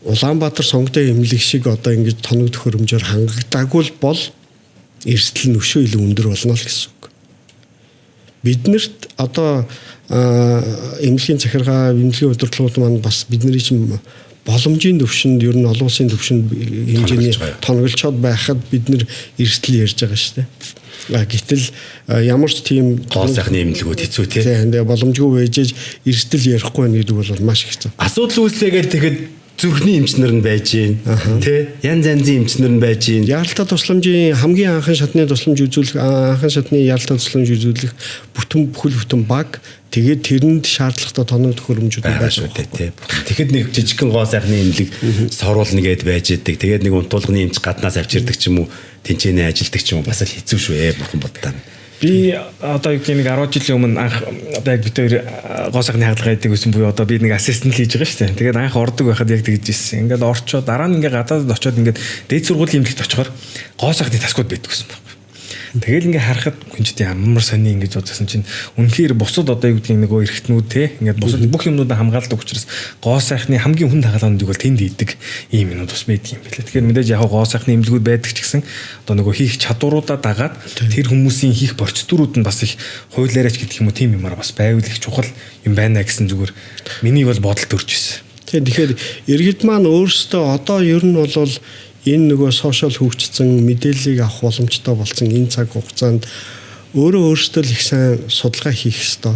Улаанбаатар сонготой эмнэлэг шиг одоо ингэж тоног төхөөрөмжөөр хангагдаагүй бол эрсдэл нь өшөө илүү өндөр болно л гэсэн үг. Биднэрт одоо эмнэлгийн захиргаа, эмнэлгийн удирдлагууд маань бас бидний чинь боломжийн төвшөнд ер нь олон улсын төвшөнд хэмжээний тоноглочод байхад бид нэр эрсдэл ярьж байгаа шүү дээ. Гэтэл ямар ч тийм гоо сайхны эмнэлгүүд хэцүү те. Тийм боломжгүй байж эрсдэл ярихгүй байх гэдэг бол маш хэцүү. Асуудал үүслээгээд тэгэхэд зүрхний эмчнэр нь байж гин тэ, янз янзын эмчнэр нь байж гин. Яаралтай тусламжийн хамгийн анхан шатны тусламж үзүүлэх, анхан шатны яралтай тусламж үзүүлэх бүтэн бүхэл бүтэн баг, тэгээд тэрэнд шаардлагатай тоног төхөөрөмжүүд байж шүү дээ тэ. Тэгэхэд нэг жижигхэн гоо сайхны эмнэлэг соруулна гэд байж идэг. Тэгээд нэг унтуулганы эмч гаднаас авчирдаг ч юм уу, тэнцэнэ ажилдаг ч юм уу, бас л хэцүү шүү бурхан бодтаа. Би одоо юу гэх нэг 10 жилийн өмнө анх одоо яг бид хоёр гоо сайхны хагалгаа хийдэг гэсэн буюу одоо би нэг ассистент хийж байгаа шүү дээ. Тэгээд анх ордог байхад яг тэгж ирсэн. Ингээд орчоод дараа нь ингээд гадаадд очиод ингээд дээд сургуулийн эмнэлэгт очихоор гоо сайхны таскууд байдаг гэсэн байна. Тэгэл ингээ харахад хүнчтэй ямар сони ингэж бодсон чинь үнэхээр бусад одоо юу гэдгийг нөгөө эргэтнүүд те ингээд бусад бүх юмнуудаа хамгаалдаг учраас гоо сайхны хамгийн хүнд хагалгаануудыг бол тэнд хийдэг ийм юмнууд бас байдаг юм билээ. Тэгэхээр мэдээж яг гоо сайхны эмнэлгүүд байдаг ч гэсэн одоо нөгөө хийх чадваруудаа дагаад тэр хүмүүсийн хийх процедурууд нь бас их хуулиараач гэдэг юм уу тийм юмар бас байвал их чухал юм байна гэсэн зүгээр миний бол бодолд төрж ирсэн. Тэгэхээр иргэд маань өөрсдөө одоо ер нь бол энэ нөгөө сошиал хөгжсөн мэдээллийг авах боломжтой болсон энэ цаг хугацаанд өөрөө өөрсдөө л их сайн судалгаа хийх ёстой.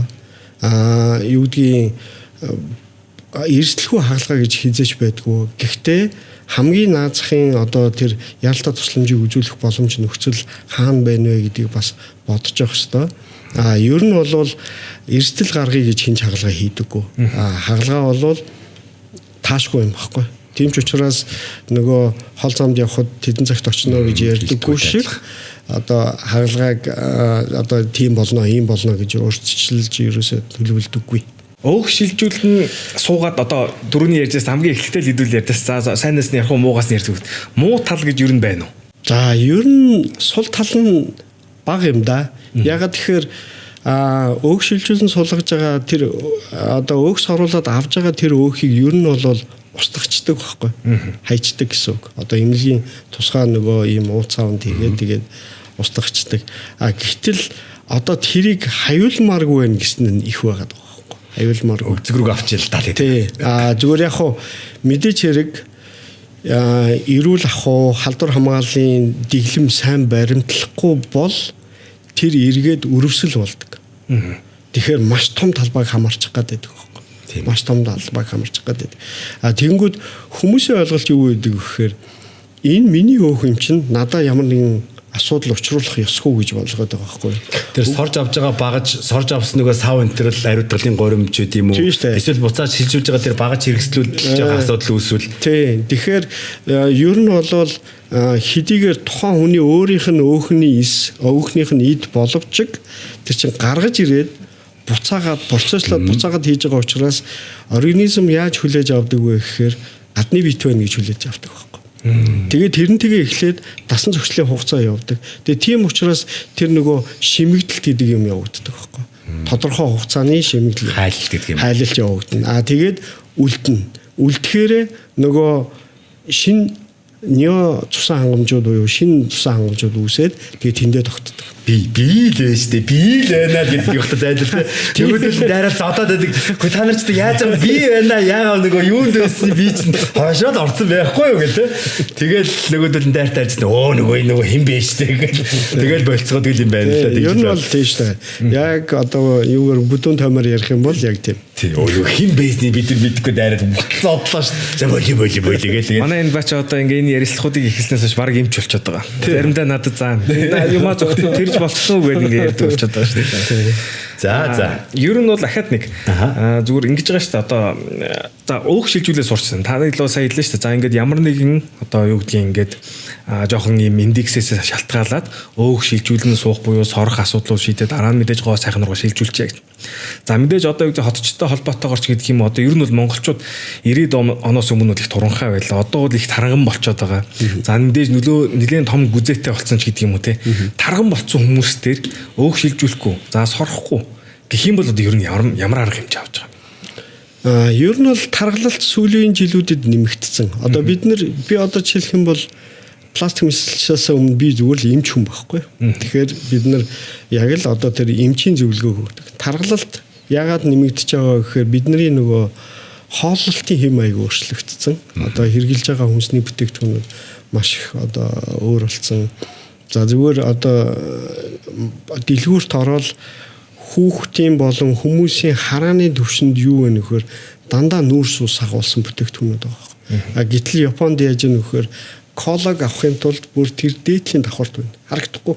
Юу гэдгийг эрсдэлгүй хагалгаа гэж хизээч байдгүй. Гэхдээ хамгийн наазахын одоо тэр яралтай тусламжийг үзүүлэх боломж нөхцөл хаана байна вэ гэдгийг бас бодож явах ёстой. Ер нь бол эрсдэл гаргая гэж хинч хагалгаа хийдэггүй. Хагалгаа бол таашгүй юм баггүй. Тийм ч учраас нөгөө хол замд явхад тэдэн цагт очино гэж ярьдаггүй шиг одоо хагалгааг одоо тийм болно, ийм болно гэж өөрчилж ерөөсөө төлөвлөдөггүй. Өөх шилжүүлэн суугаад одоо дөрөвний ярьжээс хамгийн эхлэлтэй л хэдүүл ярьдаас за сайнаас нь ярих уу муугаас нь ярьж өгд. Муу тал гэж ер нь байна уу? За ер нь сул тал нь бага юм да. Ягаад тэгэхээр өөх шилжүүлэн суулгаж байгаа тэр одоо өөх соруулаад авж байгаа тэр өөхийг ер нь бол устгачдаг байхгүй, хайчдаг гэсэн үг. Одоо эмнэлгийн тусгай нөгөө ийм ууцаавнд хийгээд тэгээд устгачдаг. Гэтэл одоо тэрийг хавиулмааргүй байх гэсэн нь их байгаад байгаа байхгүй. Хавиулмааргүй. Өгзөг рүү авчил та тий. Зүгээр яг хуу мэдээч хэрэг эрүүл ах уу халдвар хамгааллын дэглэм сайн баримтлахгүй бол тэр эргээд өрөвсөл болдог. Тэгэхээр маш том талбайг хамаарчих гээд байдаг. Маш том талбайг хамарчих гэдэг. Тэгэнгүүт хүмүүсийн ойлголт юу гэдэг вэ гэхээр энэ миний өөх юм чинь надаа ямар нэгэн асуудал учруулах ёсгүй гэж болгоод байгаа байхгүй. Тэр сорж авж байгаа багаж, сорж авсан нөгөө сав энтерл ариутгалын горимч үт юм уу? Эсвэл буцааж шилжүүлж байгаа тэр багаж хэрэгслүүд байгаа асуудал үүсвэл. Тийм. Тэгэхээр ер нь бол хэдийгээр тухайн хүний өөрийнх нь өөхний эс, өөхнийх нь эд боловч тэр чинь гаргаж ирээд буцаагаад процесслоод буцаагаад хийж байгаа учраас организм яаж хүлээж авдаг вэ гэхээр гадны бит байна гэж хүлээж авдаг байхгүй. Тэгээд тэрнтэйгээ эхлээд дасан зөрчлийн хугацаа явдаг. Тэгээд тийм учраас тэр нөгөө шимэгдэлт гэдэг юм явагддаг байхгүй. Тодорхой хугацааны шимэгдэл хайлалт гэдэг юм. Хайлалт явагдана. Аа тэгээд үлдэнэ. Үлдэхээрээ нөгөө шин нео цусан хангамжууд буюу шинэ цусан хангамжууд үүсээд тэгээд тэндээ тогтдог. Би л байж тээ. Би л байна гэдэг юм хта зайлшгүй. Тэгвэл дайрал зодоод байдаг. Гэхдээ та нар ч яаж байгаа би байна яагаад нөгөө юунд байсан би чинь хойшоод орсон байхгүй юу гэл те. Тэгэл нөгөөдөл нь дайрт арчсан. Өө нөгөө хэн бэ штэ гэл. Тэгэл болцгоод гэл юм байна л да. Ер нь бол тийм штэ. Яг одоо юугаар бүдүүн тоймоор ярих юм бол яг тийм. Тийм. Өө хэн байсны бид нар мэдэхгүй дайрал зодлоо штэ. За боли боли боли гэл. Манай энэ бач одоо ингээ энэ ярилцлагуудыг эхэлснээс хойш баг эмч болчиход байгаа. Заримдаа надад заа. Юмаа зогт тэрж болцсон уу гэдэг ингээ ярьдаг болчиход байгаа шүү дээ. За. Ер нь бол ахаад нэг зүгээр ингэж байгаа шүү дээ. Одоо за өөх шилжүүлээ сурчсан. Та нар л сая хэллээ шүү дээ. За ингээд ямар нэгэн одоо юу гэдгийг ингээд жоохон ийм индексээс шалтгаалаад өөх шилжүүлэн суух буюу сорох асуудлууд шийдээ дараа нь мэдээж гоо сайхан руу шилжүүлчихье гэж. За мэдээж одоо юу гэдэг хотчтой холбоотойгоор ч гэдэг юм одоо ер нь бол монголчууд 90-ад оноос өмнө их туранхай байлаа. Одоо бол их тарган болчиход байгаа. За мэдээж нөлөө нэлээд том гүзээтэй болсон ч гэдэг юм уу те. Тарган болцсон хүмүүс төр өөх шилжүүлэхгүй, за сорохгүй гэх юм бол одоо ер нь ямар арга хэмжээ авч байгаа юм? Ер нь бол таргалалт сүүлийн жилүүдэд нэмэгдсэн. Одоо бид нар би одоо жишээлх юм бол пластик мэсэлчээс өмнө би зүгээр л эмч хүн байхгүй. Тэгэхээр бид нар яг л одоо тэр эмчийн зөвлөгөөг өгдөг. Таргалалт яагаад нэмэгдэж байгаа гэхээр бидний нөгөө хооллолтын хэм маяг өөрчлөгдсөн. Одоо хэрглэж байгаа хүнсний бүтээгдэхүүнүүд маш их одоо өөр болсон. За зүгээр одоо дэлгүүрт ороод хүүхдийн болон хүмүүсийн харааны төвшөнд юу вэ нөхөр дандаа нүүрс ус агуулсан бүтээгдэхүүнүүд байгаа. А гэтэл Японд яаж вэ нөхөр колог авахын тулд бүр тэр дээдлийн давхарт байна. Харагдахгүй.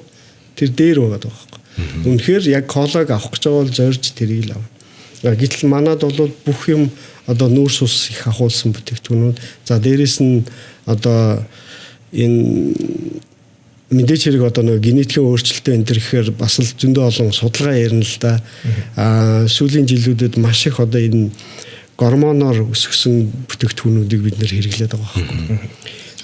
Тэр дээр байгаа байхгүй. Үнэхээр яг колог авах гэж байгаа бол зорж тэрийг л авна. Гэтэл манад бол бүх юм одоо нүүрс ус их агуулсан бүтээгдэхүүнүүд. За дээрэс нь одоо энэ мэдээч хэрэг одоо нөгөө генетикийн өөрчлөлтөө энэ төр ихээр бас л зөндөө олон судалгаа ярина л да. Сүүлийн жилүүдэд маш их одоо энэ гормоноор өсгсөн бүтээгдэхүүнүүдийг бид нэр хэрэглээд байгаа байхгүй.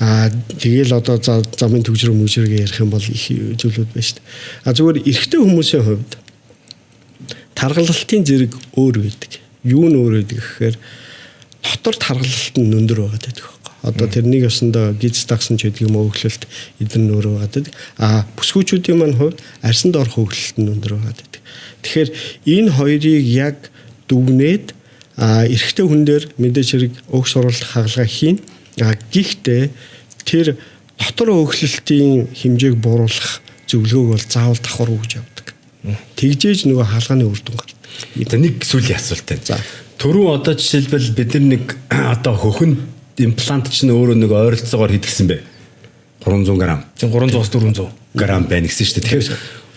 Тэгээл одоо замын төгжрөө мөжрөг ярих юм бол их зүйлүүд байна шүү дээ. Зүгээр эрэгтэй хүмүүсийн хувьд таргалалтын зэрэг өөр байдаг. Юу нь өөр байдаг гэхээр дотор таргалалт нь өндөр байгаа гэдэг. Одоо тэр нэг ёсондоо гиз дагсан ч гэдэг юм өглөлт эдгээр нь өөр байгаа гэдэг. Бүсгүүчүүдийн маань хувьд арьсанд орох өглөлт нь өндөр байгаа гэдэг. Тэгэхээр энэ хоёрыг яг дүгнээд эрэгтэй хүн дээр мэдээж хэрэг өг сурвалт хагалгаа хийн. Гэхдээ тэр дотор өглөлтийн хэмжээг бууруулах зөвлөгөөг бол заавал давхар өгж явдаг. Тэгжээж нөгөө хаалганы үр дүн гарна. За нэг сүүлийн асуулт байна. За түрүү одоо жишээлбэл бид нар нэг одоо хөхөн имплант чинь өөрөө нэг ойролцоогоор хэд гэсэн бэ? 300 г. Тийм 300-аас 400 г байна гэсэн шүү дээ. Тэгэхээр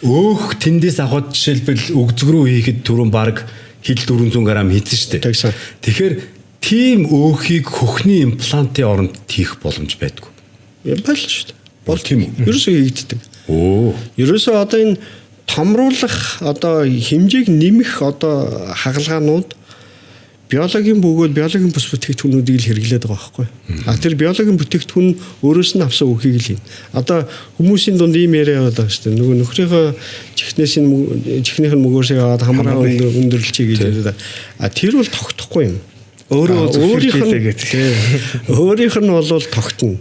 өөх тэндээс авахд жишээлбэл өгзөг рүү хийхэд түрүүн баг хил 400 г хийсэн шүү дээ. Тэгэхээр тийм өөхийг хөхний имплантын оронд хийх боломж байдгүй. Байл шүү дээ. Бол тийм үү? Ерөөсөө хийгддэг. Өө. Ерөөсөө одоо энэ томруулах одоо хэмжээг нэмэх одоо хагалгаанууд биологийн бөгөөд биологийн бүс бүтээгдэхүүнүүдийг л хэрэглээд байгаа байхгүй. Тэр биологийн бүтээгдэхүүн өөрөөс нь авсан үхийг л хийн. Одоо хүмүүсийн дунд ийм яриа яваад байгаа шүү дээ. Нөгөө нөхрийнхөө чихнээс нь чихнийх нь мөгөөсөө аваад хамраа өндөрлөчий гэж яриад. Тэр бол тогтохгүй юм. Өөрөө зөвшөөрч гэдэг. Өөрийнх нь бол тогтно.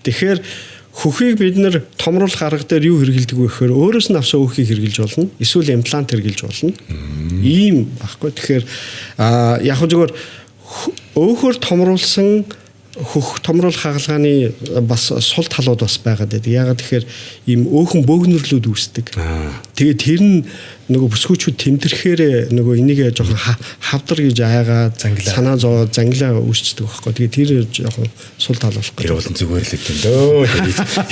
Тэгэхээр хөхийг бид нэр томруулах арга дээр юу хэрэгэлдэг вэ гэхээр өөрөөс нь авсан өөхийг хэрэглэж болно. Эсвэл имплант хэрэглэж болно. Ийм баггүй. Тэгэхээр яг зүгээр өөхөөр томруулсан хөх томруулах хагалгааны бас сул талууд бас байгаад байдаг. Яагаад тэгэхээр ийм өөхөн бөөгнөрлүүд үүсдэг. Тэгээд тэр нь нөгөө бүсгүүчүүд тэмдрэхээр нөгөө энийг жоохон хавдар гэж айгаад санаа зовоо зангилаа үүсчдэг байхгүй. Тэгээд тэр жоохон сул тал болох гэж. Тэр бол зүгээр л юм дөө.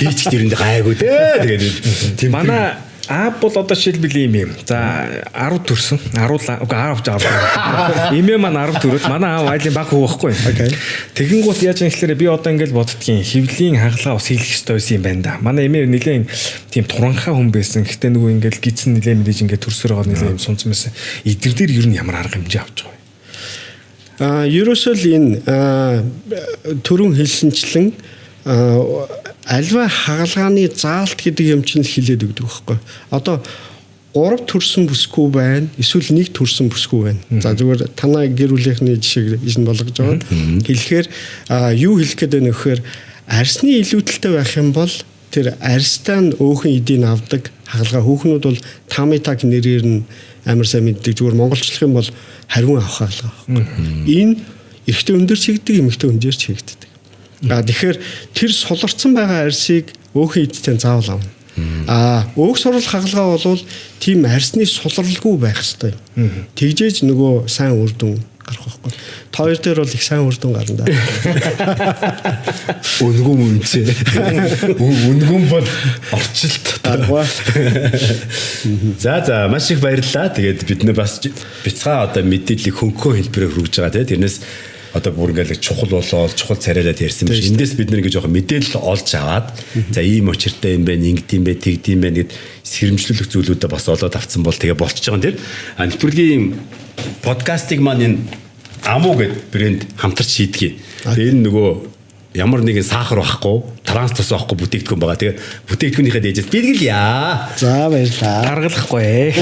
Хийч тэрэнд гайгүй дээ. Тэгээд тийм манай Аав бол одоо жишээлбэл ийм юм. За 10 төрсөн. 10 үгүй 10 10. Эмээ маань 10 төрөөд манай аав айлын баг хүү байхгүй. Тэгэн гут яаж юм гэхээр би одоо ингээл боддгийн хөвлийн хагалгаа бас хийх ёстой байсан юм байна да. Манай эмээ нэлээд тийм туранхай хүн байсан. Гэтэ нөгөө ингээл гидсэн нэлээд мэдээж ингээд төрсөр байгаа нэлээд юм сунцсан байсан. Эдгэр дээр ер нь ямар арга хэмжээ авч байгаа вэ? Ерөөсөө л энэ түрүүн хэлсэнчлэн альва хагалгааны заалт гэдэг юм чинь л хилээд өгдөг байхгүй. Одоо 3 төрсөн бүсгүй байна. Эсвэл 1 төрсөн бүсгүй байна. За зүгээр танай гэр бүлийнхний жишээг ижин болгож байгаа. Хэлэхээр юу хэлэх гээд байна гэхээр арсны илүүдэлтэй байх юм бол тэр арьстай нь өөхөн эдийг авдаг хагалгаа хүүхнүүд бол тамитак нэрээр нь амар сайн мэддэг. Зүгээр монголчлох юм бол хариун авах хагалгаа байхгүй. Энэ эрэгтэй хүн дээр ч хийгддэг, эмэгтэй хүн дээр ч хийгддэг. Тэгэхээр тэр суларсан байгаа арьсыг өөхөн эдтэй заавал авна. Өөх сурал хагалгаа бол тийм арьсны сулралгүй байх ёстой. Тэгжээж нөгөө сайн үр дүн гарах байхгүй. Та хоёр дээр бол их сайн үр дүн гарна да. Өнгөн үнцээ. Өнгөн бол орчилт. За маш их баярлалаа. Тэгээд бид нэ бас бяцхан одоо мэдээллийг хөнгөн хэлбэрээр хүргэж байгаа тийм. Тэрнээс одоо бүр ингээл чухал болоод чухал царайлаад ярьсан биш. Эндээс бид нэг жоохон мэдээлэл олж аваад за ийм учиртай юм байна, ингэдэм байх, тэгдэм байх гэд сэрэмжлүүлэх зүйлүүдээ бас олоод авцсан бол тэгээ болчихж байгаа юм тэр. А нэвтрүүлгийн подкастыг маань энэ Амуу гэд брэнд хамтарч хийдгийг. Тэгээ энэ нөгөө ямар нэгэн сахар байхгүй, транс тос байхгүй бүтээгдэхүүн байгаа. Тэгээ бүтээгдэхүүнийхээ дээжээс бэлгэлье. За баярлалаа. Даргалахгүй.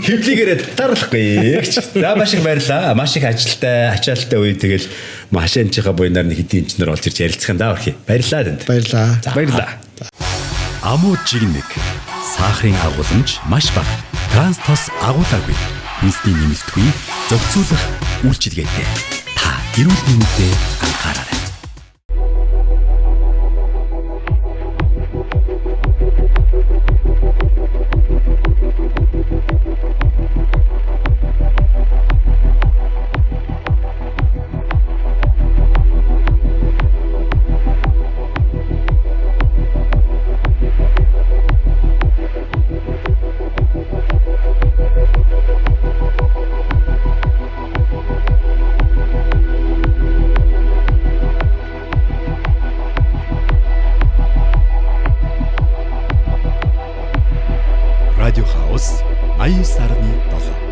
Хэвлийгээрээ даргалахгүй. За маш их баярлалаа. Маш их ажилтай, ачаалттай үе тэгэл машинчийнхаа буйнаар нэг хэдийн инженер олж ирж ярилцах юм да орхи. Баярлалаа танд. Баярлалаа. Баярлалаа. Амуу жигнэг. Сахарын агуулмж маш бага. Транс тос агуулаагүй. Инстийн нэмэлтгүй зохицуулах үйлчилгээтэй. Та эрүүл мэндэд анхаараарай. Радио Хаус 89.7.